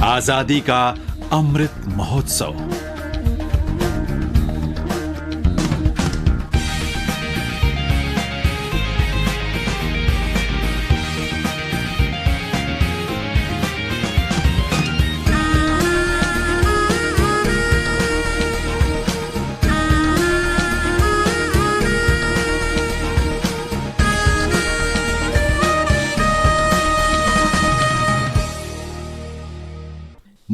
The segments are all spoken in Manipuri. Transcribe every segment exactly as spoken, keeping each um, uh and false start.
आजादी का अमृत महोत्सव।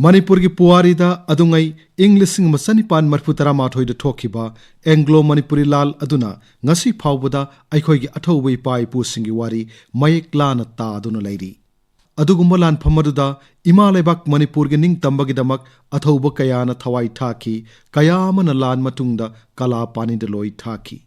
ꯃꯅꯤꯄꯨꯔꯒꯤ ꯄꯨꯋꯥꯔꯤꯗ ꯑꯗꯨꯉꯩ ꯏꯪ ꯂꯤꯁꯤꯡ ꯑꯃ ꯆꯅꯤꯄꯥꯟ ꯃꯔꯤꯐꯨ ꯇꯔꯥꯃꯥꯊꯣꯏꯗ ꯊꯣꯛꯈꯤꯕ ꯑꯦꯡꯒ꯭ꯂꯣ ꯃꯅꯤꯄꯨꯔꯤ ꯂꯥꯜ ꯑꯗꯨꯅ ꯉꯁꯤ ꯐꯥꯎꯕꯗ ꯑꯩꯈꯣꯏꯒꯤ ꯑꯊꯧꯕ ꯏꯄꯥ ꯏꯄꯨꯁꯤꯡꯒꯤ ꯋꯥꯔꯤ ꯃꯌꯦꯛ ꯂꯥꯅ ꯇꯥꯗꯨꯅ ꯂꯩꯔꯤ꯫ ꯑꯗꯨꯒꯨꯝꯕ ꯂꯥꯟꯐꯝ ꯑꯗꯨꯗ ꯏꯃꯥ ꯂꯩꯕꯥꯛ ꯃꯅꯤꯄꯨꯔꯒꯤ ꯅꯤꯡꯇꯝꯕꯒꯤꯗꯃꯛ ꯑꯊꯧꯕ ꯀꯌꯥꯅ ꯊꯋꯥꯏ ꯊꯥꯈꯤ, ꯀꯌꯥ ꯑꯃꯅ ꯂꯥꯟ ꯃꯇꯨꯡꯗ ꯀꯂꯥ ꯄꯥꯅꯤꯗ ꯂꯣꯏ ꯊꯥꯈꯤ꯫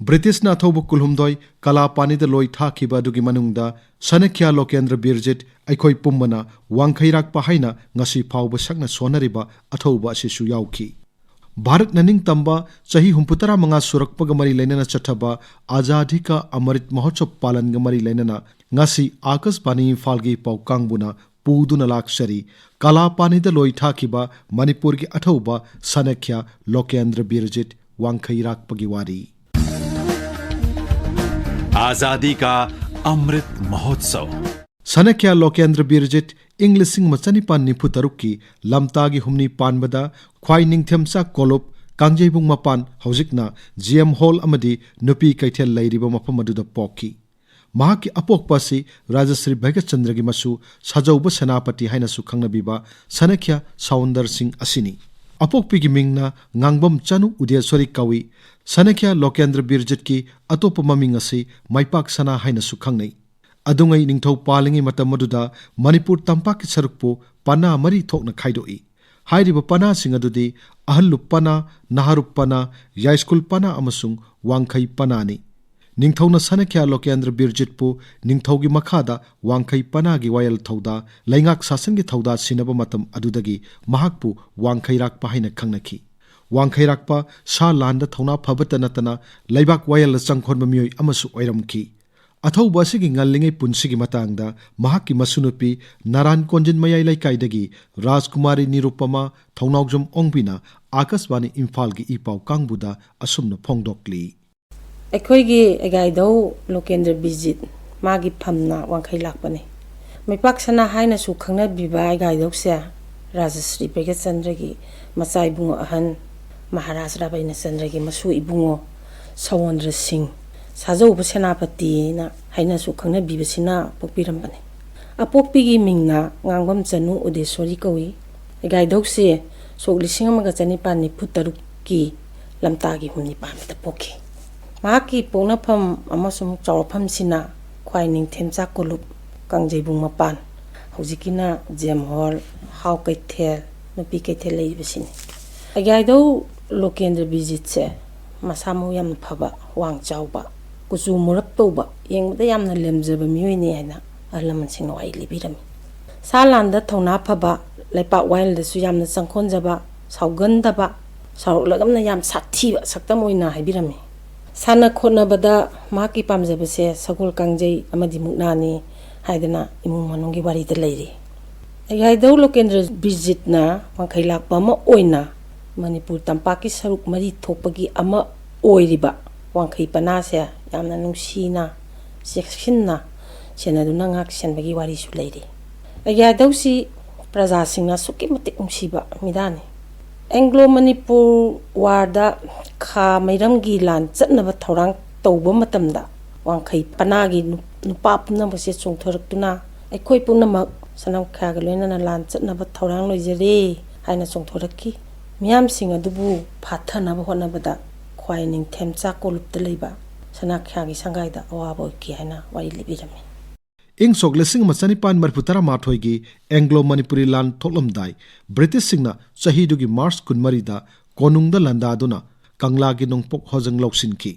ꯕ꯭ꯔꯤꯇꯤꯁꯅ ꯑꯊꯧꯕ ꯀꯨꯜꯍꯨꯝꯗꯣꯏ ꯀꯂꯥ ꯄꯥꯅꯤꯗ ꯂꯣꯏ ꯊꯥꯈꯤꯕ ꯑꯗꯨꯒꯤ ꯃꯅꯨꯡꯗ ꯁꯅꯈ꯭ꯌꯥ ꯂꯣꯀꯦꯟꯗ꯭ꯔ ꯕꯤꯔꯖꯤꯠ, ꯑꯩꯈꯣꯏ ꯄꯨꯝꯕꯅ ꯋꯥꯡꯈꯩꯔꯥꯛꯄ ꯍꯥꯏꯅ ꯉꯁꯤ ꯐꯥꯎꯕ ꯁꯛꯅ ꯁꯣꯟꯅꯔꯤꯕ ꯑꯊꯧꯕ ꯑꯁꯤꯁꯨ ꯌꯥꯎꯈꯤ꯫ ꯚꯥꯔꯠꯅ ꯅꯤꯡꯇꯝꯕ ꯆꯍꯤ ꯍꯨꯝꯐꯨꯇꯔꯥ ꯃꯉꯥ ꯁꯨꯔꯛꯄꯒ ꯃꯔꯤ ꯂꯩꯅꯅ ꯆꯠꯊꯕ ꯑꯖꯥꯗꯤ ꯀꯥ ꯑꯃꯔꯤꯠ ꯃꯍꯣꯠꯁꯕ ꯄꯥꯂꯟꯒ ꯃꯔꯤ ꯂꯩꯅꯅ ꯉꯁꯤ ꯑꯥꯀꯥꯁꯕꯥꯅꯤ ꯏꯝꯐꯥꯜꯒꯤ ꯄꯥꯎ ꯀꯥꯡꯕꯨꯅ ꯄꯨꯗꯨꯅ ꯂꯥꯛꯆꯔꯤ ꯀꯂꯥ ꯄꯥꯅꯤꯗ ꯂꯣꯏ ꯊꯥꯈꯤꯕ ꯃꯅꯤꯄꯨꯔꯒꯤ ꯑꯊꯧꯕ ꯁꯅꯈ꯭ꯌꯥ ꯂꯣꯀꯦꯟꯗ꯭ꯔ ꯕꯤꯔꯖꯤꯠ ꯋꯥꯡꯈꯩꯔꯥꯛꯄꯒꯤ ꯋꯥꯔꯤ꯫ आजादी का अमृत महोत्सव। ꯁꯅꯈ꯭ꯌꯥ ꯂꯣꯀꯦꯟꯗ꯭ꯔ ꯕꯤꯔꯖꯤꯠ ꯏꯪ ꯂꯤꯁꯤꯡ ꯑꯃ ꯆꯅꯤꯄꯥꯟ ꯅꯤꯐꯨ ꯇꯔꯨꯛꯀꯤ ꯂꯝꯇꯥꯒꯤ ꯍꯨꯝꯅꯤ ꯄꯥꯟꯕꯗ ꯈ꯭ꯋꯥꯏ ꯅꯤꯡꯊꯦꯝꯆꯥ ꯀꯣꯂꯨꯞ, ꯀꯥꯡꯖꯩꯕꯨꯡ ꯃꯄꯥꯟ, ꯍꯧꯖꯤꯛꯅ ꯖꯤ ꯑꯦꯝ ꯍꯣꯜ ꯑꯃꯗꯤ ꯅꯨꯄꯤ ꯀꯩꯊꯦꯜ ꯂꯩꯔꯤꯕ ꯃꯐꯝ ꯑꯗꯨꯗ ꯄꯣꯛꯈꯤ꯫ ꯃꯍꯥꯛꯀꯤ ꯑꯄꯣꯛꯄ ꯑꯁꯤ ꯔꯥꯖꯁ꯭ꯔꯤ ꯚꯩꯒꯆꯟꯗ꯭ꯔꯒꯤ ꯃꯆꯨ ꯁꯥꯖꯧꯕ ꯁꯦꯅꯥꯄꯇꯤ ꯍꯥꯏꯅꯁꯨ ꯈꯪꯅꯕꯤꯕ ꯁꯅꯈ꯭ꯌꯥ ꯁꯥꯎꯟꯗꯔ ꯁꯤꯡ ꯑꯁꯤꯅꯤ꯫ ꯑꯄꯣꯛꯄꯤꯒꯤ ꯃꯤꯡꯅ ꯉꯥꯡꯕꯝ ꯆꯅꯨ ꯎꯗꯦꯁ꯭ꯋꯔꯤ ꯀꯧꯏ꯫ ꯁꯅꯈ꯭ꯌꯥ ꯂꯣꯀꯦꯟꯗ꯭ꯔ ꯕꯤꯔꯖꯤꯠꯀꯤ ꯑꯇꯣꯞꯄ ꯃꯃꯤꯡ ꯑꯁꯤ ꯃꯥꯏꯄꯥꯛ ꯁꯅꯥ ꯍꯥꯏꯅꯁꯨ ꯈꯪꯅꯩ꯫ ꯑꯗꯨꯉꯩ ꯅꯤꯡꯊꯧ ꯄꯥꯜꯂꯤꯉꯩ ꯃꯇꯝ ꯑꯗꯨꯗ ꯃꯅꯤꯄꯨꯔ ꯇꯝꯄꯥꯛꯀꯤ ꯁꯔꯨꯛꯄꯨ ꯄꯅꯥ ꯃꯔꯤ ꯊꯣꯛꯅ ꯈꯥꯏꯗꯣꯛꯏ꯫ ꯍꯥꯏꯔꯤꯕ ꯄꯅꯥꯁꯤꯡ ꯑꯗꯨꯗꯤ ꯑꯍꯜꯂꯨꯞ ꯄꯅꯥ, ꯅꯍꯥꯔꯨꯞ ꯄꯅꯥ, ꯌꯥꯏꯁ꯭ꯀꯨꯜ ꯄꯅꯥ ꯑꯃꯁꯨꯡ ꯋꯥꯡꯈꯩ ꯄꯅꯥꯅꯤ꯫ ꯅꯤꯡꯊꯧꯅ ꯁꯅꯈ꯭ꯌꯥ ꯂꯣꯀꯦꯟꯗ꯭ꯔ ꯕꯤꯔꯖꯤꯠꯄꯨ ꯅꯤꯡꯊꯧꯒꯤ ꯃꯈꯥꯗ ꯋꯥꯡꯈꯩ ꯄꯅꯥꯒꯤ ꯋꯥꯌꯦꯜ ꯊꯧꯗꯥ, ꯂꯩꯉꯥꯛ ꯁꯥꯁꯟꯒꯤ ꯊꯧꯗꯥ ꯁꯤꯟꯅꯕ ꯃꯇꯝ ꯑꯗꯨꯗꯒꯤ ꯃꯍꯥꯛꯄꯨ ꯋꯥꯡꯈꯩꯔꯥꯛꯄ ꯍꯥꯏꯅ ꯈꯪꯅꯈꯤ꯫ ꯋꯥꯡꯈꯩꯔꯥꯛꯄ ꯁꯥ ꯂꯥꯟꯗ ꯊꯧꯅꯥ ꯐꯕꯇ ꯅꯠꯇꯅ ꯂꯩꯕꯥꯛ ꯋꯥꯌꯦꯜꯗ ꯆꯪꯈꯣꯟꯕ ꯃꯤꯑꯣꯏ ꯑꯃꯁꯨ ꯑꯣꯏꯔꯝꯈꯤ꯫ ꯑꯊꯧꯕ ꯑꯁꯤꯒꯤ ꯉꯜꯂꯤꯉꯩ ꯄꯨꯟꯁꯤꯒꯤ ꯃꯇꯥꯡꯗ ꯃꯍꯥꯛꯀꯤ ꯃꯁꯨꯅꯨꯄꯤ ꯅꯥꯔꯥꯟ ꯀꯣꯟꯖꯤꯟ ꯃꯌꯥꯏ ꯂꯩꯀꯥꯏꯗꯒꯤ ꯔꯥꯖꯀꯨꯃꯥꯔꯤ ꯅꯤꯔꯨꯄꯃꯥ ꯊꯧꯅꯥꯎꯖꯝ ꯑꯣꯡꯕꯤꯅ ꯑꯥꯀꯥꯁꯕꯥꯅꯤ ꯏꯝꯐꯥꯜꯒꯤ ꯏ ꯄꯥꯎ ꯀꯥꯡꯕꯨꯗ ꯑꯁꯨꯝꯅ ꯐꯣꯡꯗꯣꯛꯂꯤ꯫ ꯑꯩꯈꯣꯏꯒꯤ ꯑꯦꯒꯥꯏꯗꯧ ꯂꯣꯀꯦꯟꯗ꯭ꯔ ꯕꯤꯖꯤꯠ, ꯃꯥꯒꯤ ꯐꯝꯅ ꯋꯥꯡꯈꯩ ꯂꯥꯛꯄꯅꯤ꯫ ꯃꯩꯄꯥꯛ ꯁꯅꯥ ꯍꯥꯏꯅꯁꯨ ꯈꯪꯅꯕꯤꯕ ꯑꯦꯒꯥꯏꯗꯧꯁꯦ ꯔꯥꯖꯁ꯭ꯔꯤ ꯕ꯭ꯔꯒꯦꯁꯆꯟꯗ꯭ꯔꯒꯤ ꯃꯆꯥ ꯏꯕꯨꯡꯉꯣ ꯑꯍꯟ, ꯃꯍꯥꯔꯥꯖ ꯔꯥꯕꯩꯅꯆꯟꯗ꯭ꯔꯒꯤ ꯃꯁꯨ ꯏꯕꯨꯡꯉꯣ ꯁꯋꯣꯟꯗ꯭ꯔ ꯁꯤꯡ, ꯁꯥꯖꯧꯕ ꯁꯦꯅꯥꯄꯇꯤꯅ ꯍꯥꯏꯅꯁꯨ ꯈꯪꯅꯕꯤꯕꯁꯤꯅ ꯄꯣꯛꯄꯤꯔꯝꯕꯅꯤ꯫ ꯑꯄꯣꯛꯄꯤꯒꯤ ꯃꯤꯡꯅ ꯉꯥꯡꯕꯝ ꯆꯅꯨ ꯎꯗꯦꯁꯣꯔꯤ ꯀꯧꯏ꯫ ꯑꯦꯒꯥꯏꯗꯧꯁꯦ ꯁꯣꯛ ꯂꯤꯁꯤꯡ ꯑꯃꯒ ꯆꯅꯤꯄꯥꯟ ꯅꯤꯐꯨ ꯇꯔꯨꯛꯀꯤ ꯂꯝꯇꯥꯒꯤ ꯍꯨꯝꯅꯤ ꯄꯥꯟꯕꯗ ꯄꯣꯛꯈꯤ꯫ ꯃꯍꯥꯛꯀꯤ ꯄꯣꯛꯅꯐꯝ ꯑꯃꯁꯨꯡ ꯆꯥꯎꯔꯛꯐꯝꯁꯤꯅ ꯈ꯭ꯋꯥꯏ ꯅꯤꯡꯊꯦꯝꯆꯥ ꯀꯣꯂꯨꯞ, ꯀꯥꯡꯖꯩꯕꯨꯡ ꯃꯄꯥꯟ, ꯍꯧꯖꯤꯛꯀꯤꯅ ꯖꯦꯝ ꯍꯣꯜ, ꯍꯥꯎ ꯀꯩꯊꯦꯜ, ꯅꯨꯄꯤ ꯀꯩꯊꯦꯜ ꯂꯩꯔꯤꯕꯁꯤꯅꯤ꯫ ꯑꯦꯒꯥꯏꯗꯧ ꯂꯣꯀꯦꯟꯗ꯭ꯔ ꯕꯤꯖꯤꯠꯁꯦ ꯃꯁꯥ ꯃꯎ ꯌꯥꯝꯅ ꯐꯕ, ꯋꯥꯡ ꯆꯥꯎꯕ, ꯀꯨꯆꯨ ꯃꯨꯔꯞ ꯇꯧꯕ, ꯌꯦꯡꯕꯗ ꯌꯥꯝꯅ ꯂꯦꯝꯖꯕ ꯃꯤꯑꯣꯏꯅꯤ ꯍꯥꯏꯅ ꯑꯍꯜ ꯂꯃꯟꯁꯤꯡꯅ ꯋꯥꯔꯤ ꯂꯤꯕꯤꯔꯝꯃꯤ꯫ ꯁꯥ ꯂꯥꯟꯗ ꯊꯧꯅꯥ ꯐꯕ, ꯂꯩꯄꯥꯛ ꯋꯥꯌꯦꯜꯗꯁꯨ ꯌꯥꯝꯅ ꯆꯪꯈꯣꯟꯖꯕ, ꯁꯥꯎꯒꯟꯗꯕ, ꯁꯥꯎꯔꯛꯂꯒꯅ ꯌꯥꯝ ꯁꯥꯊꯤꯕ ꯁꯛꯇꯝ ꯑꯣꯏꯅ ꯍꯥꯏꯕꯤꯔꯝꯃꯤ꯫ ꯁꯥꯟꯅ ꯈꯣꯠꯅꯕꯗ ꯃꯍꯥꯛꯀꯤ ꯄꯥꯝꯖꯕꯁꯦ ꯁꯒꯣꯜ ꯀꯥꯡꯖꯩ ꯑꯃꯗꯤ ꯃꯨꯛꯅꯥꯅꯤ ꯍꯥꯏꯗꯅ ꯏꯃꯨꯡ ꯃꯅꯨꯡꯒꯤ ꯋꯥꯔꯤꯗ ꯂꯩꯔꯤ꯫ ꯑꯦꯒꯥꯏꯗꯧ ꯂꯣꯀꯦꯟꯗ꯭ꯔ ꯕꯤꯔꯖꯤꯠꯅ ꯋꯥꯡꯈꯩ ꯂꯥꯛꯄ ꯑꯃ ꯑꯣꯏꯅ ꯃꯅꯤꯄꯨꯔ ꯇꯝꯄꯥꯛꯀꯤ ꯁꯔꯨꯛ ꯃꯔꯤ ꯊꯣꯛꯄꯒꯤ ꯑꯃ ꯑꯣꯏꯔꯤꯕ ꯋꯥꯡꯈꯩ ꯄꯅꯥꯁꯦ ꯌꯥꯝꯅ ꯅꯨꯡꯁꯤꯅ, ꯆꯦꯛꯁꯤꯟꯅ ꯁꯦꯟꯅꯗꯨꯅ ꯉꯥꯛ ꯁꯦꯟꯕꯒꯤ ꯋꯥꯔꯤꯁꯨ ꯂꯩꯔꯤ꯫ ꯑꯦꯒꯥꯏꯗꯧꯁꯤ ꯄ꯭ꯔꯖꯥꯁꯤꯡꯅ ꯑꯁꯨꯛꯀꯤ ꯃꯇꯤꯛ ꯅꯨꯡꯁꯤꯕ ꯃꯤꯗꯥꯅꯤ꯫ ꯑꯦꯡꯒ꯭ꯂꯣ ꯃꯅꯤꯄꯨꯔ ꯋꯥꯔꯗ ꯈꯥ ꯃꯩꯔꯝꯒꯤ ꯂꯥꯟ ꯆꯠꯅꯕ ꯊꯧꯔꯥꯡ ꯇꯧꯕ ꯃꯇꯝꯗ ꯋꯥꯡꯈꯩ ꯄꯅꯥꯒꯤ ꯅꯨ-, ꯅꯨꯄꯥ ꯄꯨꯝꯅꯃꯛꯁꯦ ꯆꯣꯡꯊꯣꯔꯛꯇꯨꯅ, "ꯑꯩꯈꯣꯏ ꯄꯨꯝꯅꯃꯛ ꯁꯅꯥꯃꯈꯤꯌꯥꯒ ꯂꯣꯏꯅꯅ ꯂꯥꯟ ꯆꯠꯅꯕ ꯊꯧꯔꯥꯡ ꯂꯣꯏꯖꯔꯦ" ꯍꯥꯏꯅ ꯆꯣꯡꯊꯣꯔꯛꯈꯤ꯫ ꯃꯤꯌꯥꯝꯁꯤꯡ ꯑꯗꯨꯕꯨ ꯐꯥꯊꯅꯕ ꯍꯣꯠꯅꯕꯗ ꯈ꯭ꯋꯥꯏ ꯅꯤꯡꯊꯦꯝꯆꯥ ꯀꯣꯂꯨꯞꯇ ꯂꯩꯕ ꯁꯅꯥꯃꯈꯤꯌꯥꯒꯤ ꯁꯪꯒꯥꯏꯗ ꯑꯋꯥꯕ ꯑꯣꯏꯈꯤ ꯍꯥꯏꯅ ꯋꯥꯔꯤ ꯂꯤꯕꯤꯔꯝꯃꯤ꯫ ꯏꯪ ꯁꯣꯛ ꯂꯤꯁꯤꯡ ꯑꯃ ꯆꯅꯤꯄꯥꯟ ꯃꯔꯤꯐꯨ ꯇꯔꯥꯃꯥꯊꯣꯏꯒꯤ ꯑꯦꯡꯒ꯭ꯂꯣ ꯃꯅꯤꯄꯨꯔꯤ ꯂꯥꯟ ꯊꯣꯛꯂꯝꯗꯥꯏ, ꯕ꯭ꯔꯤꯇꯤꯁꯁꯤꯡꯅ ꯆꯍꯤꯗꯨꯒꯤ ꯃꯥꯔꯆ ꯀꯨꯟꯃꯔꯤꯗ ꯀꯣꯅꯨꯡꯗ ꯂꯥꯟꯗꯥꯗꯨꯅ ꯀꯪꯂꯥꯒꯤ ꯅꯣꯡꯄꯣꯛ ꯍꯣꯖꯪ ꯂꯧꯁꯤꯟꯈꯤ꯫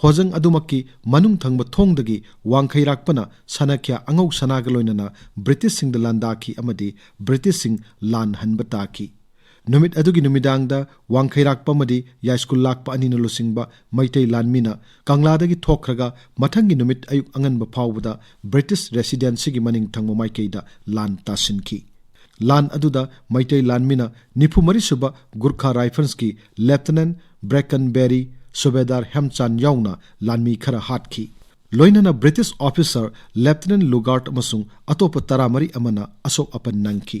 ꯍꯣꯖꯪ ꯑꯗꯨꯃꯛꯀꯤ ꯃꯅꯨꯡ ꯊꯪꯕ ꯊꯣꯡꯗꯒꯤ ꯋꯥꯡꯈꯩꯔꯥꯛꯄꯅ ꯁꯅꯥꯈ꯭ꯌꯥ ꯑꯉꯧ ꯁꯅꯥꯒ ꯂꯣꯏꯅꯅ ꯕ꯭ꯔꯤꯇꯤꯁꯁꯤꯡꯗ ꯂꯥꯟꯗꯥꯈꯤ ꯑꯃꯗꯤ ꯕ꯭ꯔꯤꯇꯤꯁꯁꯤꯡ ꯂꯥꯟ ꯍꯟꯕ ꯇꯥꯈꯤ꯫ ꯅꯨꯃꯤꯠ ꯑꯗꯨꯒꯤ ꯅꯨꯃꯤꯗꯥꯡꯗ ꯋꯥꯡꯈꯩꯔꯥꯛꯄ ꯑꯃꯗꯤ ꯌꯥꯏꯁ꯭ꯀꯨꯜ ꯂꯥꯛꯄ ꯑꯅꯤꯅ ꯂꯨꯆꯤꯡꯕ ꯃꯩꯇꯩ ꯂꯥꯟꯃꯤꯅ ꯀꯪꯂꯥꯗꯒꯤ ꯊꯣꯛꯈ꯭ꯔꯒ ꯃꯊꯪꯒꯤ ꯅꯨꯃꯤꯠ ꯑꯌꯨꯛ ꯑꯉꯟꯕ ꯐꯥꯎꯕꯗ ꯕ꯭ꯔꯤꯇꯤꯁ ꯔꯦꯁꯤꯗꯦꯟꯁꯤꯒꯤ ꯃꯅꯤꯡ ꯊꯪꯕ ꯃꯥꯏꯀꯩꯗ ꯂꯥꯟ ꯇꯥꯁꯤꯟꯈꯤ꯫ ꯂꯥꯟ ꯑꯗꯨꯗ ꯃꯩꯇꯩ ꯂꯥꯟꯃꯤꯅ ꯅꯤꯐꯨ ꯃꯔꯤ ꯁꯨꯕ ꯒꯨꯔꯈꯥ ꯔꯥꯏꯐꯜꯁꯀꯤ ꯂꯦꯐꯇꯤꯅꯦꯟꯠ ꯕ꯭ꯔꯦꯀꯟꯕꯦꯔꯤ, ꯁꯨꯕꯦꯗꯥꯔ ꯍꯦꯝꯆꯥꯟ ꯌꯥꯎꯅ ꯂꯥꯟꯃꯤ ꯈꯔ ꯍꯥꯠꯈꯤ꯫ ꯂꯣꯏꯅꯅ ꯕ꯭ꯔꯤꯇꯤꯁ ꯑꯣꯐꯤꯁꯥꯔ ꯂꯦꯐꯇꯤꯅꯦꯟꯠ ꯂꯨꯒꯥꯔꯗ ꯑꯃꯁꯨꯡ ꯑꯇꯣꯞꯄ ꯇꯔꯥꯃꯔꯤ ꯑꯃꯅ ꯑꯁꯣꯛ ꯑꯄꯟ ꯅꯪꯈꯤ꯫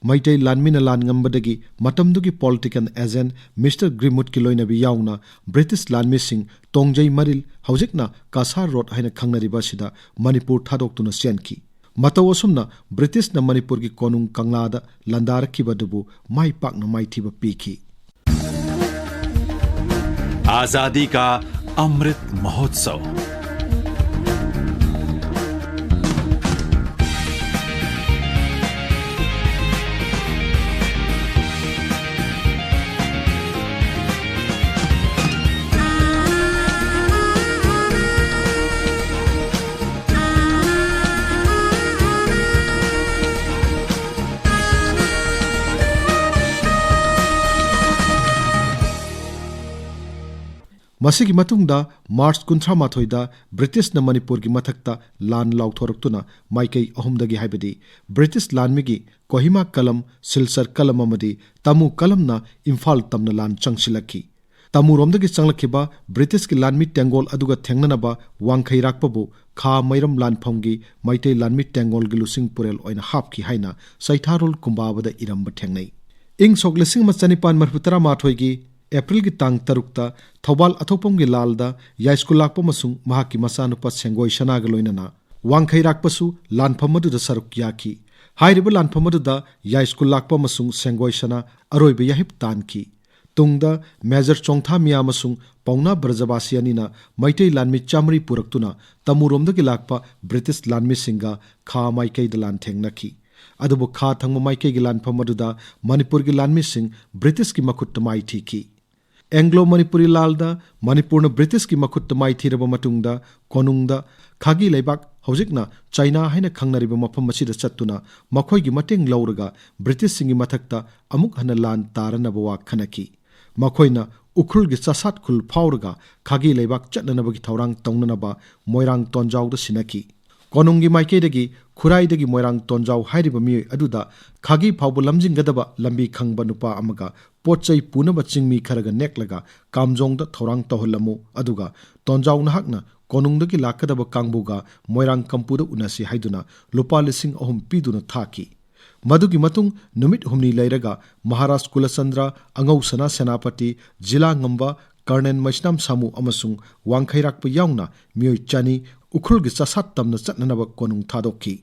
ꯃꯩꯇꯩ ꯂꯥꯟꯃꯤꯅ ꯂꯥꯟ ꯉꯝꯕꯗꯒꯤ ꯃꯇꯝꯗꯨꯒꯤ ꯄꯣꯂꯤꯇꯤꯀꯦꯜ ꯑꯦꯖꯦꯟꯠ ꯃꯤꯁꯇꯔ ꯒ꯭ꯔꯤꯟꯋꯨꯗꯀꯤ ꯂꯣꯏꯅꯕꯤ ꯌꯥꯎꯅ ꯕ꯭ꯔꯤꯇꯤꯁ ꯂꯥꯟꯃꯤꯁꯤꯡ ꯇꯣꯡꯖꯩ ꯃꯔꯤꯜ, ꯍꯧꯖꯤꯛꯅ ꯀꯁꯥꯔ ꯔꯣꯗ ꯍꯥꯏꯅ ꯈꯪꯅꯔꯤꯕ ꯑꯁꯤꯗ, ꯃꯅꯤꯄꯨꯔ ꯊꯥꯗꯣꯛꯇꯨꯅ ꯆꯦꯟꯈꯤ꯫ ꯃꯇꯧ ꯑꯁꯨꯝꯅ ꯕ꯭ꯔꯤꯇꯤꯁꯅ ꯃꯅꯤꯄꯨꯔꯒꯤ ꯀꯣꯅꯨꯡ ꯀꯪꯂꯥꯗ ꯂꯥꯟꯗꯥꯔꯛꯈꯤꯕ ꯑꯗꯨꯕꯨ ꯃꯥꯏ ꯄꯥꯛꯅ ꯃꯥꯏꯊꯤꯕ ꯄꯤꯈꯤ꯫ आजादी का अमृत महोत्सव। ꯃꯁꯤꯒꯤ ꯃꯇꯨꯡꯗ ꯃꯥꯔꯆ ꯀꯨꯟꯊ꯭ꯔꯥ ꯃꯥꯊꯣꯏꯗ ꯕ꯭ꯔꯤꯇꯤꯁꯅ ꯃꯅꯤꯄꯨꯔꯒꯤ ꯃꯊꯛꯇ ꯂꯥꯟ ꯂꯥꯎꯊꯣꯔꯛꯇꯨꯅ ꯃꯥꯏꯀꯩ ꯑꯍꯨꯝꯗꯒꯤ, ꯍꯥꯏꯕꯗꯤ ꯕ꯭ꯔꯤꯇꯤꯁ ꯂꯥꯟꯃꯤꯒꯤ ꯀꯣꯍꯤꯃꯥ ꯀꯂꯝ, ꯁꯤꯜꯆꯔ ꯀꯂꯝ ꯑꯃꯗꯤ ꯇꯥꯃꯨ ꯀꯂꯝꯅ ꯏꯝꯐꯥꯜ ꯇꯝꯅ ꯂꯥꯟ ꯆꯪꯁꯤꯜꯂꯛꯈꯤ꯫ ꯇꯥꯃꯨꯔꯣꯝꯗꯒꯤ ꯆꯪꯂꯛꯈꯤꯕ ꯕ꯭ꯔꯤꯇꯤꯁꯀꯤ ꯂꯥꯟꯃꯤ ꯇꯦꯡꯒꯣꯜ ꯑꯗꯨꯒ ꯊꯦꯡꯅꯅꯕ ꯋꯥꯡꯈꯩꯔꯥꯛꯄꯕꯨ ꯈꯥ ꯃꯩꯔꯝ ꯂꯥꯟꯐꯝꯒꯤ ꯃꯩꯇꯩ ꯂꯥꯟꯃꯤ ꯇꯦꯡꯒꯣꯜꯒꯤ ꯂꯨꯆꯤꯡ ꯄꯨꯔꯦꯜ ꯑꯣꯏꯅ ꯍꯥꯞꯈꯤ ꯍꯥꯏꯅ ꯆꯩꯊꯥꯔꯣꯜ ꯀꯨꯝꯕꯥꯕꯗ ꯏꯔꯝꯕ ꯊꯦꯡꯅꯩ꯫ ꯏꯪ ꯁꯣꯛ ꯂꯤꯁꯤꯡ ꯑꯃ ꯆꯅꯤꯄꯥꯟ ꯃꯔꯤꯐꯨ ꯇꯔꯥ ꯃꯥꯊꯣꯏꯒꯤ ꯑꯦꯄ꯭ꯔꯤꯜꯒꯤ ꯇꯥꯡ ꯇꯔꯨꯛꯇ ꯊꯧꯕꯥꯜ ꯑꯊꯣꯛꯄꯝꯒꯤ ꯂꯥꯜꯗ ꯌꯥꯏꯁ꯭ꯀꯨꯜ ꯂꯥꯛꯄ ꯑꯃꯁꯨꯡ ꯃꯍꯥꯛꯀꯤ ꯃꯆꯥꯅꯨꯄꯥ ꯁꯦꯡꯒꯣꯏ ꯁꯅꯥꯒ ꯂꯣꯏꯅꯅ ꯋꯥꯡꯈꯩꯔꯥꯛꯄꯁꯨ ꯂꯥꯟꯐꯝ ꯑꯗꯨꯗ ꯁꯔꯨꯛ ꯌꯥꯈꯤ꯫ ꯍꯥꯏꯔꯤꯕ ꯂꯥꯟꯐꯝ ꯑꯗꯨꯗ ꯌꯥꯏꯁ꯭ꯀꯨꯜ ꯂꯥꯛꯄ ꯑꯃꯁꯨꯡ ꯁꯦꯡꯒꯣꯏ ꯁꯅꯥ ꯑꯔꯣꯏꯕ ꯌꯥꯍꯤꯞ ꯇꯥꯟꯈꯤ꯫ ꯇꯨꯡꯗ ꯃꯦꯖꯔ ꯆꯣꯡꯊꯥ ꯃꯤꯌꯥ ꯑꯃꯁꯨꯡ ꯄꯥꯎꯅꯥ ꯕ꯭ꯔꯖꯕꯥꯁꯤ ꯑꯅꯤꯅ ꯃꯩꯇꯩ ꯂꯥꯟꯃꯤ ꯆꯥꯃꯔꯤ ꯄꯨꯔꯛꯇꯨꯅ ꯇꯃꯨꯔꯣꯝꯗꯒꯤ ꯂꯥꯛꯄ ꯕ꯭ꯔꯤꯇꯤꯁ ꯂꯥꯟꯃꯤꯁꯤꯡꯒ ꯈꯥ ꯃꯥꯏꯀꯩꯗ ꯂꯥꯟꯊꯦꯡꯅꯈꯤ꯫ ꯑꯗꯨꯕꯨ ꯈꯥ ꯊꯪꯕ ꯃꯥꯏꯀꯩꯒꯤ ꯂꯥꯟꯐꯝ ꯑꯗꯨꯗ ꯃꯅꯤꯄꯨꯔꯒꯤ ꯂꯥꯟꯃꯤꯁꯤꯡ ꯕ꯭ꯔꯤꯇꯤꯁꯀꯤ ꯃꯈꯨꯠꯇ ꯃꯥꯏꯊꯤꯈꯤ꯫ ꯑꯦꯡꯒ꯭ꯂꯣ ꯃꯅꯤꯄꯨꯔꯤ ꯂꯥꯜꯗ ꯃꯅꯤꯄꯨꯔꯅ ꯕ꯭ꯔꯤꯇꯤꯁꯀꯤ ꯃꯈꯨꯠꯇ ꯃꯥꯏꯊꯤꯔꯕ ꯃꯇꯨꯡꯗ ꯀꯣꯅꯨꯡꯗ ꯈꯥꯒꯤ ꯂꯩꯕꯥꯛ, ꯍꯧꯖꯤꯛꯅ ꯆꯥꯏꯅꯥ ꯍꯥꯏꯅ ꯈꯪꯅꯔꯤꯕ ꯃꯐꯝ ꯑꯁꯤꯗ ꯆꯠꯇꯨꯅ ꯃꯈꯣꯏꯒꯤ ꯃꯇꯦꯡ ꯂꯧꯔꯒ ꯕ꯭ꯔꯤꯇꯤꯁꯁꯤꯡꯒꯤ ꯃꯊꯛꯇ ꯑꯃꯨꯛ ꯍꯟꯅ ꯂꯥꯟ ꯇꯥꯔꯅꯕ ꯋꯥ ꯈꯟꯅꯈꯤ꯫ ꯃꯈꯣꯏꯅ ꯎꯈ꯭ꯔꯨꯜꯒꯤ ꯆꯥꯁꯥꯠ ꯈꯨꯜ ꯐꯥꯎꯔꯒ ꯈꯥꯒꯤ ꯂꯩꯕꯥꯛ ꯆꯠꯅꯅꯕꯒꯤ ꯊꯧꯔꯥꯡ ꯇꯧꯅꯅꯕ ꯃꯣꯏꯔꯥꯡ ꯇꯣꯟꯖꯥꯎꯗ ꯁꯤꯟꯅꯈꯤ꯫ ꯀꯣꯅꯨꯡꯒꯤ ꯃꯥꯏꯀꯩꯗꯒꯤ ꯈꯨꯔꯥꯏꯗꯒꯤ ꯃꯣꯏꯔꯥꯡ ꯇꯣꯟꯖꯥꯎ ꯍꯥꯏꯔꯤꯕ ꯃꯤꯑꯣꯏ ꯑꯗꯨꯗ ꯈꯥꯒꯤ ꯐꯥꯎꯕ ꯂꯝꯖꯤꯡꯒꯗꯕ ꯂꯝꯕꯤ ꯈꯪꯕ ꯅꯨꯄꯥ ꯑꯃꯒ ꯄꯣꯠ ꯆꯩ ꯄꯨꯅꯕ ꯆꯤꯡꯃꯤ ꯈꯔꯒ ꯅꯦꯛꯂꯒ ꯀꯥꯝꯖꯣꯡꯗ ꯊꯧꯔꯥꯡ ꯇꯧꯍꯜꯂꯝꯃꯨ, ꯑꯗꯨꯒ ꯇꯣꯟꯖꯥꯎ ꯅꯍꯥꯛꯅ ꯀꯣꯅꯨꯡꯗꯒꯤ ꯂꯥꯛꯀꯗꯕ ꯀꯥꯡꯕꯨꯒ ꯃꯣꯏꯔꯥꯡ ꯀꯝꯄꯨꯗ ꯎꯅꯁꯤ ꯍꯥꯏꯗꯨꯅ ꯂꯨꯄꯥ ꯂꯤꯁꯤꯡ ꯑꯍꯨꯝ ꯄꯤꯗꯨꯅ ꯊꯥꯈꯤ꯫ ꯃꯗꯨꯒꯤ ꯃꯇꯨꯡ ꯅꯨꯃꯤꯠ ꯍꯨꯝꯅꯤ ꯂꯩꯔꯒ ꯃꯍꯥꯔꯥꯖ ꯀꯨꯂꯆꯟꯗ꯭ꯔ, ꯑꯉꯧꯁꯅꯥ ꯁꯦꯅꯥꯄꯇꯤ, ꯖꯤꯂꯥ ꯉꯝꯕ ꯀꯔꯅꯦꯜ ꯃꯩꯁꯅꯥꯝ ꯁꯥꯃꯨ ꯑꯃꯁꯨꯡ ꯋꯥꯡꯈꯩꯔꯥꯛꯄ ꯌꯥꯎꯅ ꯃꯤꯑꯣꯏ ꯆꯅꯤ ꯎꯈ꯭ꯔꯨꯜꯒꯤ ꯆꯥꯁꯥꯠ ꯇꯝꯅ ꯆꯠꯅꯅꯕ ꯀꯣꯅꯨꯡ ꯊꯥꯗꯣꯛꯈꯤ꯫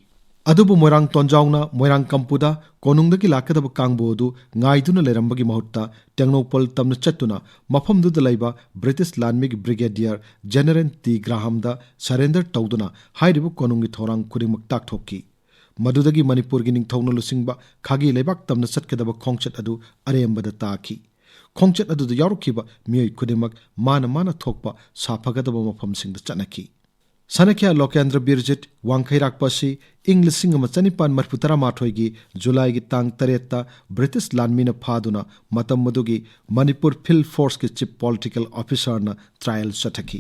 ꯑꯗꯨꯕꯨ ꯃꯣꯏꯔꯥꯡ ꯇꯣꯟꯖꯥꯎꯅ ꯃꯣꯏꯔꯥꯡ ꯀꯝꯄꯨꯗ ꯀꯣꯅꯨꯡꯗꯒꯤ ꯂꯥꯛꯀꯗꯕ ꯀꯥꯡꯕꯨ ꯑꯗꯨ ꯉꯥꯏꯗꯨꯅ ꯂꯩꯔꯝꯕꯒꯤ ꯃꯍꯨꯠꯇ ꯇꯦꯡꯅꯧꯄꯜ ꯇꯝꯅ ꯆꯠꯇꯨꯅ ꯃꯐꯝꯗꯨꯗ ꯂꯩꯕ ꯕ꯭ꯔꯤꯇꯤꯁ ꯂꯥꯟꯃꯤꯒꯤ ꯕ꯭ꯔꯤꯒꯦꯗꯤꯌꯔ ꯖꯦꯅꯔꯦꯜ ꯇꯤ ꯒ꯭ꯔꯥꯍꯥꯝꯗ ꯁꯔꯦꯟꯗꯔ ꯇꯧꯗꯨꯅ ꯍꯥꯏꯔꯤꯕ ꯀꯣꯅꯨꯡꯒꯤ ꯊꯧꯔꯥꯡ ꯈꯨꯗꯤꯡꯃꯛ ꯇꯥꯛꯊꯣꯛꯈꯤ꯫ ꯃꯗꯨꯗꯒꯤ ꯃꯅꯤꯄꯨꯔꯒꯤ ꯅꯤꯡꯊꯧꯅ ꯂꯨꯆꯤꯡꯕ ꯈꯥꯒꯤ ꯂꯩꯕꯥꯛ ꯇꯝꯅ ꯆꯠꯀꯗꯕ ꯈꯣꯡꯆꯠ ꯑꯗꯨ ꯑꯔꯦꯝꯕꯗ ꯇꯥꯈꯤ꯫ ꯈꯣꯡꯆꯠ ꯑꯗꯨꯗ ꯌꯥꯎꯔꯛꯈꯤꯕ ꯃꯤꯑꯣꯏ ꯈꯨꯗꯤꯡꯃꯛ ꯃꯥꯅ ꯃꯥꯅ ꯊꯣꯛꯄ ꯁꯥꯐꯒꯗꯕ ꯃꯐꯝꯁꯤꯡꯗ ꯆꯠꯅꯈꯤ꯫ ꯁꯅꯈ꯭ꯌꯥ ꯂꯣꯀꯦꯟꯗ꯭ꯔ ꯕꯤꯔꯖꯤꯠ ꯋꯥꯡꯈꯩꯔꯥꯛꯄ ꯑꯁꯤ ꯏꯪ ꯂꯤꯁꯤꯡ ꯑꯃ ꯆꯅꯤꯄꯥꯟ ꯃꯔꯤꯐꯨ ꯇꯔꯥꯃꯥꯊꯣꯏꯒꯤ ꯖꯨꯂꯥꯏꯒꯤ ꯇꯥꯡ ꯇꯔꯦꯠꯇ ꯕ꯭ꯔꯤꯇꯤꯁ ꯂꯥꯟꯃꯤꯅ ꯐꯥꯗꯨꯅ ꯃꯇꯝ ꯑꯗꯨꯒꯤ ꯃꯅꯤꯄꯨꯔ ꯐꯤꯜꯗ ꯐꯣꯔꯁꯀꯤ ꯆꯤꯐ ꯄꯣꯂꯤꯇꯤꯀꯦꯜ ꯑꯣꯐꯤꯁꯥꯔꯅ ꯇ꯭ꯔꯥꯏꯌꯦꯜ ꯆꯠꯊꯈꯤ꯫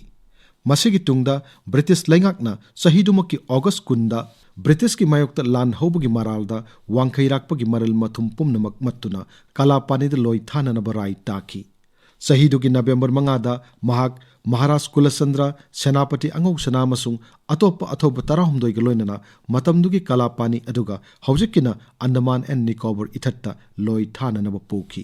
ꯃꯁꯤꯒꯤ ꯇꯨꯡꯗ ꯕ꯭ꯔꯤꯇꯤꯁ ꯂꯩꯉꯥꯛꯅ ꯆꯍꯤꯗꯨꯃꯛꯀꯤ ꯑꯣꯒꯁ ꯀꯨꯟꯗ ꯕ꯭ꯔꯤꯇꯤꯁꯀꯤ ꯃꯥꯌꯣꯛꯇ ꯂꯥꯟ ꯍꯧꯕꯒꯤ ꯃꯔꯥꯜꯗ ꯋꯥꯡꯈꯩꯔꯥꯛꯄꯒꯤ ꯃꯔꯜ ꯃꯊꯨꯝ ꯄꯨꯝꯅꯃꯛ ꯃꯠꯇꯨꯅ ꯀꯂꯥꯄꯥꯅꯤꯗ ꯂꯣꯏ ꯊꯥꯅꯅꯕ ꯔꯥꯏ ꯇꯥꯈꯤ꯫ ꯆꯍꯤꯗꯨꯒꯤ ꯅꯕꯦꯝꯕꯔ ꯃꯉꯥꯗ ꯃꯍꯥꯛ ꯃꯍꯥꯔꯥꯖ ꯀꯨꯂꯆꯟꯗ꯭ꯔ, ꯁꯦꯅꯥꯄꯇꯤ ꯑꯉꯧꯁꯅꯥ ꯑꯃꯁꯨꯡ ꯑꯇꯣꯞꯄ ꯑꯊꯧꯕ ꯇꯔꯥꯍꯨꯝꯗꯣꯏꯒ ꯂꯣꯏꯅꯅ ꯃꯇꯝꯗꯨꯒꯤ ꯀꯂꯥꯄꯥꯅꯤ ꯑꯗꯨꯒ ꯍꯧꯖꯤꯛꯀꯤꯅ ꯑꯟꯗꯃꯥꯟ ꯑꯦꯟ ꯅꯤꯀꯣꯕꯔ ꯏꯊꯠꯇ ꯂꯣꯏ ꯊꯥꯅꯅꯕ ꯄꯨꯈꯤ꯫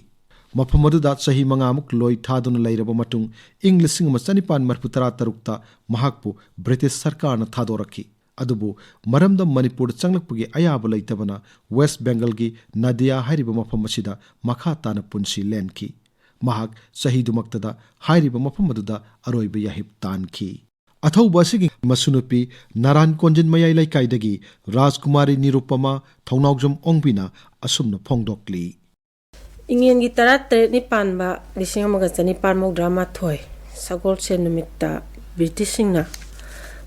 ꯃꯐꯝ ꯑꯗꯨꯗ ꯆꯍꯤ ꯃꯉꯥꯃꯨꯛ ꯂꯣꯏ ꯊꯥꯗꯨꯅ ꯂꯩꯔꯕ ꯃꯇꯨꯡ ꯏꯪ ꯂꯤꯁꯤꯡ ꯑꯃ ꯆꯅꯤꯄꯥꯟ ꯃꯔꯤꯐꯨ ꯇꯔꯥ ꯇꯔꯨꯛꯇ ꯃꯍꯥꯛꯄꯨ ꯕ꯭ꯔꯤꯇꯤꯁ ꯁꯔꯀꯥꯔꯅ ꯊꯥꯗꯣꯔꯛꯈꯤ꯫ ꯑꯗꯨꯕꯨ ꯃꯔꯝꯗꯝ ꯃꯅꯤꯄꯨꯔꯗ ꯆꯪꯂꯛꯄꯒꯤ ꯑꯌꯥꯕ ꯂꯩꯇꯕꯅ ꯋꯦꯁ ꯕꯦꯡꯒꯜꯒꯤ ꯅꯗꯤꯌꯥ ꯍꯥꯏꯔꯤꯕ ꯃꯐꯝ ꯑꯁꯤꯗ ꯃꯈꯥ ꯇꯥꯅ ꯄꯨꯟꯁꯤ ꯂꯦꯟꯈꯤ꯫ ꯃꯍꯥꯛ ꯆꯍꯤꯗꯨꯃꯛꯇꯗ ꯍꯥꯏꯔꯤꯕ ꯃꯐꯝ ꯑꯗꯨꯗ ꯑꯔꯣꯏꯕ ꯌꯥꯍꯤꯞ ꯇꯥꯟꯈꯤ꯫ ꯑꯊꯧꯕ ꯑꯁꯤꯒꯤ ꯃꯁꯨꯅꯨꯄꯤ ꯅꯥꯔꯥꯟ ꯀꯣꯟꯖꯤꯟ ꯃꯌꯥꯏ ꯂꯩꯀꯥꯏꯗꯒꯤ ꯔꯥꯖꯀꯨꯃꯥꯔꯤ ꯅꯤꯔꯨꯄꯃꯥ ꯊꯧꯅꯥꯎꯖꯝ ꯑꯣꯡꯕꯤꯅ ꯑꯁꯨꯝꯅ ꯐꯣꯡꯗꯣꯛꯂꯤ꯫ ꯏꯉꯦꯟꯒꯤ ꯇꯔꯥꯇꯔꯦꯠꯅꯤ ꯄꯥꯟꯕ ꯂꯤꯁꯤꯡ ꯑꯃꯒ ꯆꯅꯤꯄꯥꯟ ꯃꯧꯗ꯭ꯔꯥ ꯃꯥꯊꯣꯏ ꯁꯒꯣꯜꯁꯦꯟ ꯅꯨꯃꯤꯠꯇ ꯕ꯭ꯔꯤꯇꯤꯁꯁꯤꯡꯅ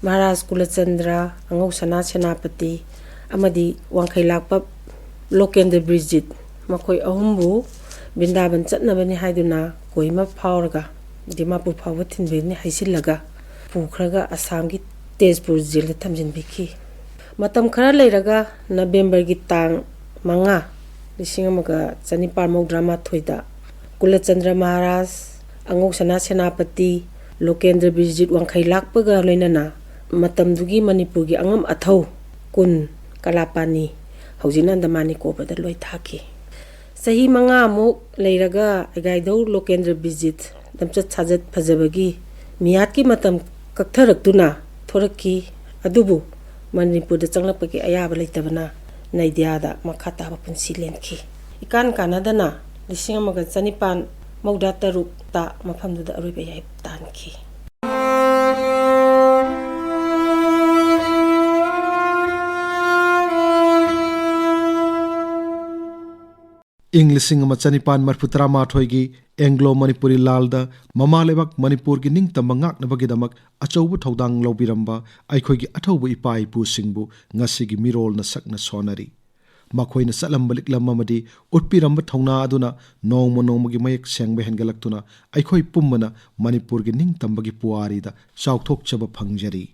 ꯃꯍꯥꯔꯥꯖ ꯀꯨꯂꯆꯟꯗ꯭ꯔ, ꯑꯉꯧꯁꯅꯥ ꯁꯦꯅꯥꯄꯇꯤ ꯑꯃꯗꯤ ꯋꯥꯡꯈꯩ ꯂꯥꯛꯄ ꯂꯣꯀꯦꯟꯗ꯭ꯔ ꯕꯤꯔꯖꯤꯠ, ꯃꯈꯣꯏ ꯑꯍꯨꯝꯕꯨ ꯕ꯭ꯔꯤꯟꯗꯥꯕꯟ ꯆꯠꯅꯕꯅꯤ ꯍꯥꯏꯗꯨꯅ ꯀꯣꯍꯤꯃꯥ ꯐꯥꯎꯔꯒ ꯗꯤꯃꯥꯄꯨꯔ ꯐꯥꯎꯕ ꯊꯤꯟꯕꯤꯅꯤ ꯍꯥꯏꯖꯤꯜꯂꯒ ꯄꯨꯈ꯭ꯔꯒ ꯑꯁꯥꯝꯒꯤ ꯇꯦꯖꯄꯨꯔ ꯖꯦꯜꯗ ꯊꯝꯖꯤꯟꯕꯤꯈꯤ꯫ ꯃꯇꯝ ꯈꯔ ꯂꯩꯔꯒ ꯅꯕꯦꯝꯕꯔꯒꯤ ꯇꯥꯡ ꯃꯉꯥ, ꯂꯤꯁꯤꯡ ꯑꯃꯒ ꯆꯅꯤꯄꯥꯟ ꯃꯧꯗ꯭ꯔꯥ ꯃꯥꯊꯣꯏꯗ ꯀꯨꯂꯆꯟꯗ꯭ꯔ ꯃꯍꯥꯔꯥꯖ, ꯑꯉꯧꯁꯅꯥ ꯁꯦꯅꯥꯄꯇꯤ, ꯂꯣꯀꯦꯟꯗ꯭ꯔ ꯕꯤꯔꯖꯤꯠ ꯋꯥꯡꯈꯩ ꯂꯥꯛꯄꯒ ꯂꯣꯏꯅꯅ ꯃꯇꯝꯗꯨꯒꯤ ꯃꯅꯤꯄꯨꯔꯒꯤ ꯑꯉꯝ ꯑꯊꯧ ꯀꯨꯟ ꯀꯂꯥꯄꯥꯅꯤ, ꯍꯧꯖꯤꯛꯅ ꯑꯟꯗꯃꯥꯟ ꯅꯤꯀꯣꯕꯔꯗ ꯂꯣꯏ ꯊꯥꯈꯤ꯫ ꯆꯍꯤ ꯃꯉꯥꯃꯨꯛ ꯂꯩꯔꯒ ꯑꯒꯥꯏꯙꯧ ꯂꯣꯀꯦꯟꯗ꯭ꯔ ꯕꯤꯔꯖꯤꯠ ꯂꯝꯆꯠ ꯁꯥꯖꯠ ꯐꯖꯕꯒꯤ ꯃꯤꯍꯥꯠꯀꯤ ꯃꯇꯝ ꯀꯛꯊꯔꯛꯇꯨꯅ ꯊꯣꯔꯛꯈꯤ꯫ ꯑꯗꯨꯕꯨ ꯃꯅꯤꯄꯨꯔꯗ ꯆꯪꯂꯛꯄꯒꯤ ꯑꯌꯥꯕ ꯂꯩꯇꯕꯅ ꯅꯩꯗ꯭ꯌꯥꯗ ꯃꯈꯥ ꯇꯥꯕ ꯄꯨꯟꯁꯤ ꯂꯦꯟꯈꯤ꯫ ꯏꯀꯥꯟ ꯀꯥꯟꯅꯗꯅ ꯂꯤꯁꯤꯡ ꯑꯃꯒ ꯆꯅꯤꯄꯥꯟ ꯃꯧꯗ꯭ꯔꯥ ꯇꯔꯨꯛꯇ ꯃꯐꯝꯗꯨꯗ ꯑꯔꯣꯏꯕ ꯌꯥꯏꯐ ꯇꯥꯟꯈꯤ꯫ ꯏꯪ ꯂꯤꯁꯤꯡ ꯑꯃ ꯆꯅꯤꯄꯥꯟ ꯃꯔꯤꯐꯨ ꯇꯔꯥꯃꯥꯊꯣꯏꯒꯤ ꯑꯦꯡꯒ꯭ꯂꯣ ꯃꯅꯤꯄꯨꯔꯤ ꯂꯥꯜꯗ ꯃꯃꯥ ꯂꯩꯕꯥꯛ ꯃꯅꯤꯄꯨꯔꯒꯤ ꯅꯤꯡꯇꯝꯕ ꯉꯥꯛꯅꯕꯒꯤꯗꯃꯛ ꯑꯆꯧꯕ ꯊꯧꯗꯥꯡ ꯂꯧꯕꯤꯔꯝꯕ ꯑꯩꯈꯣꯏꯒꯤ ꯑꯊꯧꯕ ꯏꯄꯥ ꯏꯄꯨꯁꯤꯡꯕꯨ ꯉꯁꯤꯒꯤ ꯃꯤꯔꯣꯜꯅ ꯁꯛꯅ ꯁꯣꯟꯅꯔꯤ꯫ ꯃꯈꯣꯏꯅ ꯆꯠꯂꯝꯕ ꯂꯤꯛꯂꯝ ꯑꯃꯗꯤ ꯎꯠꯄꯤꯔꯝꯕ ꯊꯧꯅꯥ ꯑꯗꯨꯅ ꯅꯣꯡꯃ ꯅꯣꯡꯃꯒꯤ ꯃꯌꯦꯛ ꯁꯦꯡꯕ ꯍꯦꯟꯒꯠꯂꯛꯇꯨꯅ ꯑꯩꯈꯣꯏ ꯄꯨꯝꯕꯅ ꯃꯅꯤꯄꯨꯔꯒꯤ ꯅꯤꯡꯇꯝꯕꯒꯤ ꯄꯨꯋꯥꯔꯤꯗ ꯆꯥꯎꯊꯣꯛꯆꯕ ꯐꯪꯖꯔꯤ꯫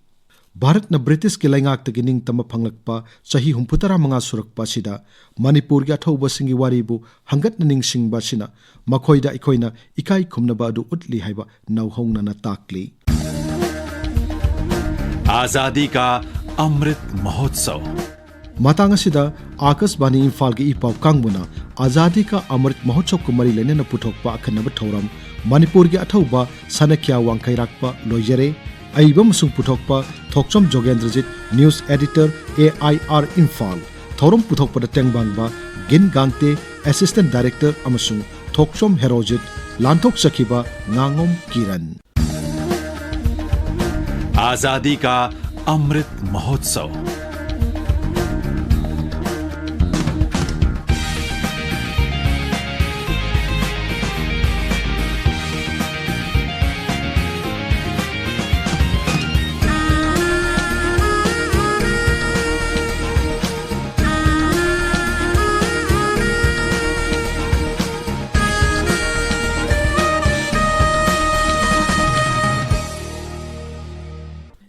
ꯚꯥꯔꯠꯅ ꯕ꯭ꯔꯤꯇꯤꯁꯀꯤ ꯂꯩꯉꯥꯛꯇꯒꯤ ꯅꯤꯡꯇꯝꯕ ꯐꯪꯂꯛꯄ ꯆꯍꯤ ꯍꯨꯝꯐꯨꯇꯔꯥ ꯃꯉꯥ ꯁꯨꯔꯛꯄ ꯑꯁꯤꯗ ꯃꯅꯤꯄꯨꯔꯒꯤ ꯑꯊꯧꯕꯁꯤꯡꯒꯤ ꯋꯥꯔꯤꯕꯨ ꯍꯪꯒꯠꯅ ꯅꯤꯡꯁꯤꯡꯕ ꯑꯁꯤꯅ ꯃꯈꯣꯏꯗ ꯑꯩꯈꯣꯏꯅ ꯏꯀꯥꯏ ꯈꯨꯝꯅꯕ ꯑꯗꯨ ꯎꯠꯂꯤ ꯍꯥꯏꯕ ꯅꯧꯍꯧꯅꯅ ꯇꯥꯛꯂꯤ꯫ आजादी का अमृत महोत्सव। ꯃꯇꯥꯡ ꯑꯁꯤꯗ ꯑꯥꯀꯥꯁꯕꯥꯅꯤ ꯏꯝꯐꯥꯜꯒꯤ ꯏ ꯄꯥꯎ ꯀꯥꯡꯕꯨꯅ ꯑꯖꯥꯗꯤ ꯀꯥ ꯑꯃ꯭ꯔꯤꯠ ꯃꯍꯣꯠꯁꯕꯀ ꯃꯔꯤ ꯂꯩꯅꯅ ꯄꯨꯊꯣꯛꯄ ꯑꯈꯟꯅꯕ ꯊꯧꯔꯝ ꯃꯅꯤꯄꯨꯔꯒꯤ ꯑꯊꯧꯕ ꯁꯅꯈ꯭ꯌꯥ ꯋꯥꯡꯈꯩꯔꯥꯛꯄ ꯂꯣꯏꯖꯔꯦ꯫ ꯑꯏꯕ ꯑꯃꯁꯨꯡ ꯄꯨꯊꯣꯛꯄ ꯊꯣꯛꯆꯣꯝ ꯖꯣꯒꯦꯟꯗ꯭ꯔꯖꯤꯠ, news editor, A I R Imphal. ꯊꯧꯔꯝ ꯄꯨꯊꯣꯛꯄꯗ ꯇꯦꯡꯕꯥꯡꯕ ꯒꯤꯟ ꯒꯥꯡꯇꯦ, assistant director, ꯑꯃꯁꯨꯡ ꯊꯣꯛꯆꯣꯝ ꯍꯦꯔꯣꯖꯤꯠ, ꯂꯥꯟꯊꯣꯛꯆꯈꯤꯕ ꯉꯥꯉꯣꯝ ꯀꯤꯔꯟ꯫ आजादी का अमृत महोत्सव।